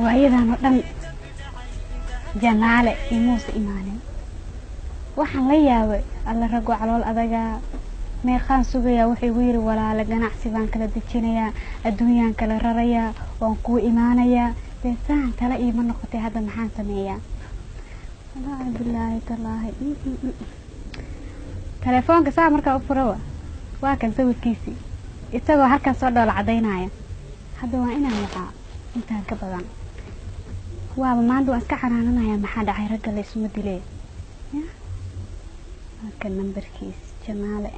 Waayadan oo dhan Janaale imuusa imaanin. Waxaan la yaabay, alla raggo calool adagaa. Meeqaan sugayaa? Wuxuu igu yiri, walaale, ganacsi baan kala dejinayaa, adduunyaan kala rarayaa, waan kuu imaanayaa. Dee saan tala iima noqotay. Hadda maxaan sameeyaa? Wallaahi bilaahi tallaahi, telefoonka saa markaa u furawa, waa kan sawirkiisii isagoo halkan soo dhoola cadaynaya. Hadda waa inaan wacaa. Intaan ka badan waaba maanta waan iska canaananayaa. Maxaa dhacay? Ragga la isuma dilee ya. Waa kan nambarkiis Janaale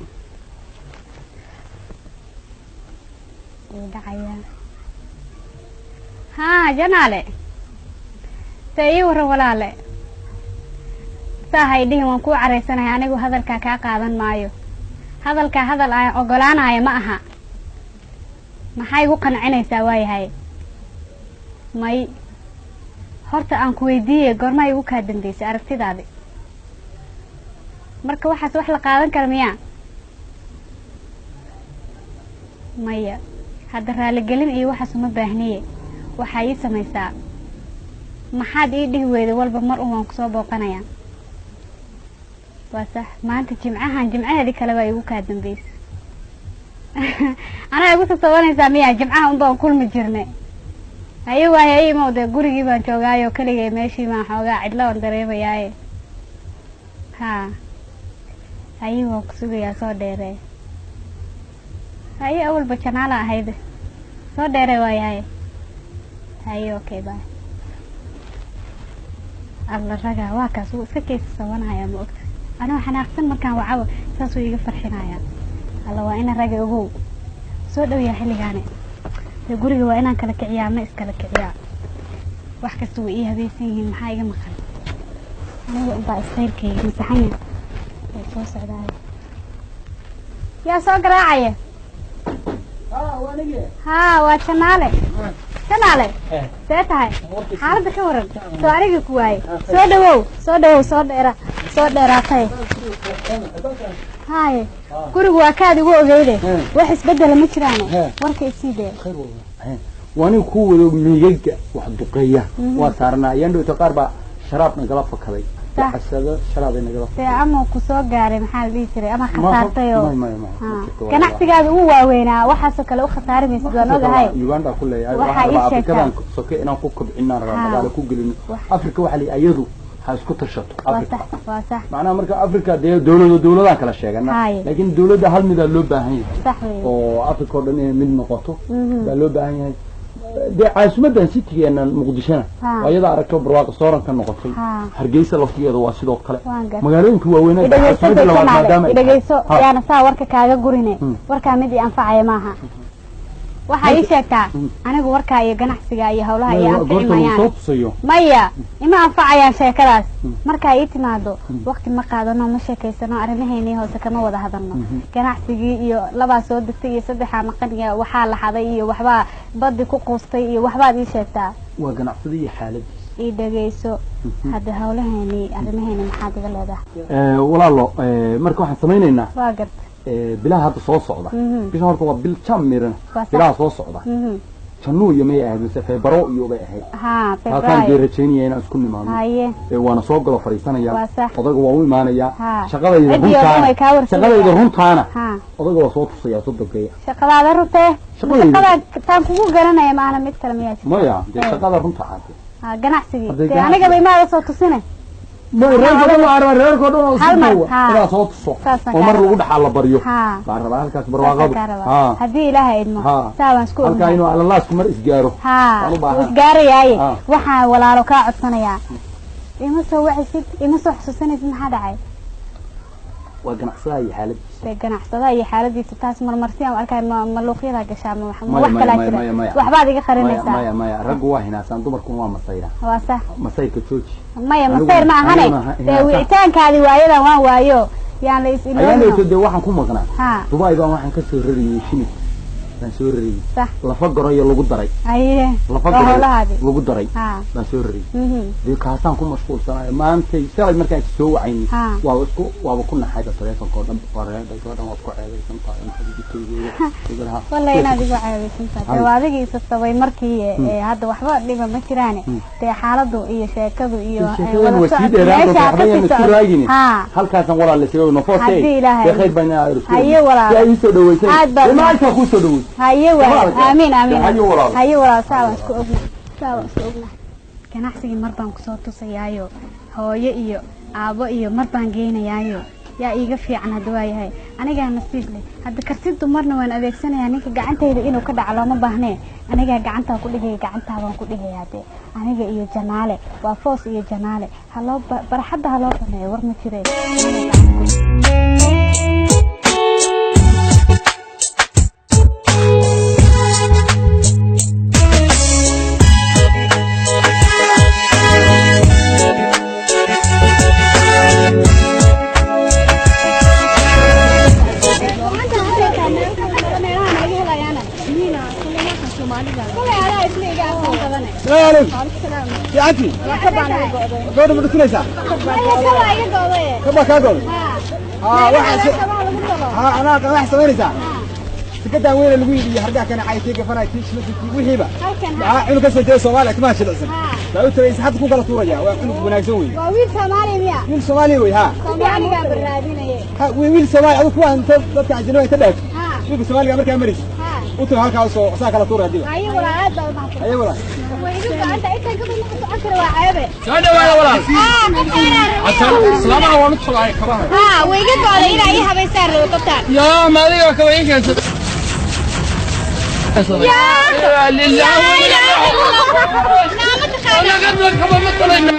wuu dhacayaa. Haa Janaale, see ii waran walaale? Saa hay dhihin, waan kuu caraysanahay. Anigu hadalkaa kaa qaadan maayo. Hadalkaa hadal aan ogolaanaya ma aha. Maxay igu qancinaysaa? Waayahay, may horta aan ku weydiiyey, goormaa igu kaa dambeysay aragtidaadi? Marka waxaas wax la qaadan kara miyaa? Maya, hadda raaligelin iyo waxaas uma baahniye. Waxaa ii samaysaa, maxaad ii dhihi weyday walba mar un waan kusoo booqanayaa? Waa sax, maanta jimcahan jimcaheedii kale baa igu kaa dambeysay. Anaa igu sasabanaysaa miyaa? Jimcaha un baan kulmi jirnay. Haye waaye, imow dee, gurigii baan joogaayo keligay, meeshii baan xoogaa cidlo aan dareemayaaye. Haa haye, waan ku sugayaa, soo dheeree. Haye, awalba Janaala ahayde, soo dheeree. Waayahay, haye, okay, bye. Alla ragaa, waa kaas, wuu iska keysa sabanaya. Ma ogta, anoo xanaaqsan markaan wacaba saasuu iga farxinayaa. Alla waa ina raga ogow soo dhow yaa xilligaani. Dee guriga waa inaan kala kiciyaa, ma iskala kiciyaa? Wax kasta way ii habaysan yihiin. Maxaa iga maqan? Aniga unbaa istaylkayga masaxanya. Way soo socdaay. Yaa soo garaacaya? Haa, waa Janaale. Janaale, see tahay? Xaaladda ka waran? Soo aniga ku waaye. Soo dhawow, soo dhawow, soo dheera, soo dheeraatay. Haye, gurigu waa kaad igu ogeyde, wax isbedela ma jiraane. Warka isii dee. Waa nin ku wado miigaga wax duqeeya waa saarnaa. Ayaan dhowta qaar baa sharaab nagala fakaday. Casado sharaabay nagala. Dee ama ku soo gaaray, maxaa la dhihi jiray, ama khasaartay oo ganacsigaada ugu waaweynaa, waxaasoo kale u khasaari maysid, waan ogahay. Uganda ku leeyahay. Waxaan rabaa Afrikadan soke inaan ku kobcinaan rabaa, dhaqaale ku gelino Afrika. Waxaa la iyadu ha isku tashato Afrika. Waa sax. Macnaha marka Afrika dee dowlado dowladaan kala sheegana, laakiin dowladda hal midaa loo baahan yahay. Sax wey. Oo Afrika oo dhan inay mid noqoto baa loo baahan yahay. Dee caasimadan citigeenan Muqdishona waa iyada aragto barwaaqo sooran ka noqotay. Hargeysa laftigeeda waa sidoo kale, magaalooyinka waaweyn. Caasimada labaad maadaama. Idhegeyso, yaana saa warka kaaga gurine. Warkaa mid i anfacaya maaha. Waxaa ii sheegtaa anigu warkaa iyo ganacsiga iyo hawlaha iyo anfici mayaan. Maya, ima anfacayaan sheekadaas. Markaa ii timaado wakti ma qaadano, ma sheekaysano, arrimaheynii hoose kama wada hadalno. Ganacsigii iyo labaa soo degtay iyo saddexaa maqan iyo waxaa la xaday iyo waxbaa badi ku quustay iyo waxbaad ii sheegtaa. Waa ganacsada iyo xaaladiisa. Ii dhegeyso, hadda hawlaheeni, arrimaheeni maxaad iga leedahay? Walaalo, marka waxaan samaynaynaa, waa garta, bilaha hadda soo socda. Bisha horta waa bil jam mirana. Bilaha soo socda januu iyo may ahayd mise feebaro iyo bay ahayd, taasaan dee rajaynaya inaan isku nimaadno. Waana soo galo fadhiisanaya. Odaga waa u imaanayaa. Shaqadayda runtaana, shaqadayda runtaana odaga waa soo tusaya sodogeeya. Shaqadaada runtee? Shaqada taan kugu garanaya maana mid kale miyaa jirta? Maya, dee shaqada runta aade. Ganacsigii dee anigaba imaada soo tusine. Reerko dhan waa rabaa, reerko dhan oo isku duuba inaa soo tuso oo mar lagu dhaxaa la baryo baan rabaa halkaas barwaaqadu. Haddii Ilaahay idmo, saa waan isku halkaa inuu alalaasku mar isgaaro. Wuu isgaarayaaye. Waxaan walaalo kaa codsanayaa, ima soo wacaysid, ima soo xusuusanaysid, maxaa dhacay? Waa ganacsadaha iyo xaaladiisa. Dee ganacsadaha iyo xaaladiisa taas marmarsi aan arkay. Ma maluuqyadaa gashaa? Ma wax kalaa jira? Waxbaad iga qarinaysaa. Maya maya, raggu waa hinaasaan, dumarkuna waa masayra. Waa sax. Masayrka jooji. Maya, masayr ma ahane. Dee wicitaankaadi waayadan waan waayo, yaan la is iloomin. Dee waxaan ku maqnaa Dubai baan waxaan kasoo rarayay shimid. Baan soo rariyey. Sax. Lafa goroyo lagu daray. Haye. Lafa Waa goroyo howlahaadii. Lagu daray. Ha. Baan soo rariyey. Mhm. Dee kaasaan ku mashquulsanayo maantay shalay markaan is soo wacayni. Ha. Waaba isku waaba ku naxayba taleefonka oo dhan wareedhay gabadhan waad ku ceebaysan tahay intaad igu toogeeyo igalaha. Wallahi inaad igu ceebaysan tahay. Haye. Dee waa adigii isasabay markii hadda waxba dhiba ma jiraane. Dee xaaladdu iyo sheekadu iyo sheekadan wada waa sii socodka dheeraan meesha doontaa ha waxba kasii yaan isku socdo. raagini. Ha. Halkaasaan walaal isaga nofoosay. Haddii Ilaahay. Dee khayr baan inaa isku Haye walaal. si ay ii soo dhaweysay. Aad baa Dee maalintaa kuu soo dhaweysay. Haye walaal. Walaal. Aamiin aamiin. Haye walaal. Haye walaal, saa waan isku ognahay, saa waan isku ognahay. Ganacsigii mar baan kusoo tusayaayo hooyo iyo aabo iyo mar baan geynayaayo yaa iiga fiican hadda waa yahay anigaa nasiib leh hadda karti dumarna waan adeegsanayaa ninka gacantayda inuu ka dhaco looma baahnee anigaa gacantaa ku dhigaya gacantaa baan ku dhigayaa dee aniga iyo janaale waa foos iyo janaale haloo barxadda haloo baneeyo war ma jireen. السلام عليكم. fiicantii gabadha ma dhutinaysaa? Kaba kaa go'day? Haa, waxaa haa anaa waxaa samaynaysaa sikadan weyne lagu iibiyo hargaha kana cay tii gafanay tii shilasi tii wixiiba haa cunug ka soo jeeda Soomaaliya timaha jilicsan baa u tagaysa hadda ku kala tuuraya waa cunug wanaagsan wey. Waa wiil Soomaali miya? Wiil Soomaali wey haa. Soomaaligaa barraadinaye. Ha wiil Soomaali adigu kuwa inta dadka ajnabiga inta dhaafto Haa. wiilka Soomaaliga markaa maraysa Haa. u tago halkaa soo saa kala tuuraya adiga. Haye walaal, aad baa u mahadsan. Haye walaal. Way igu gacanta intaan ka badan ma socon karo waa ceebe. Soo dhawaada walaal. Haa, ka Islaamaha waan u tolay kabaha. Haa, way iga go'day inaa ii habaysaan rabo kabtaan. Yaa ma adiga kaba ii keensaday. Yaa Yaa lillahi wa Naa ma taqaanaa? inna ilaihi. Anaga kaba ma tolayna.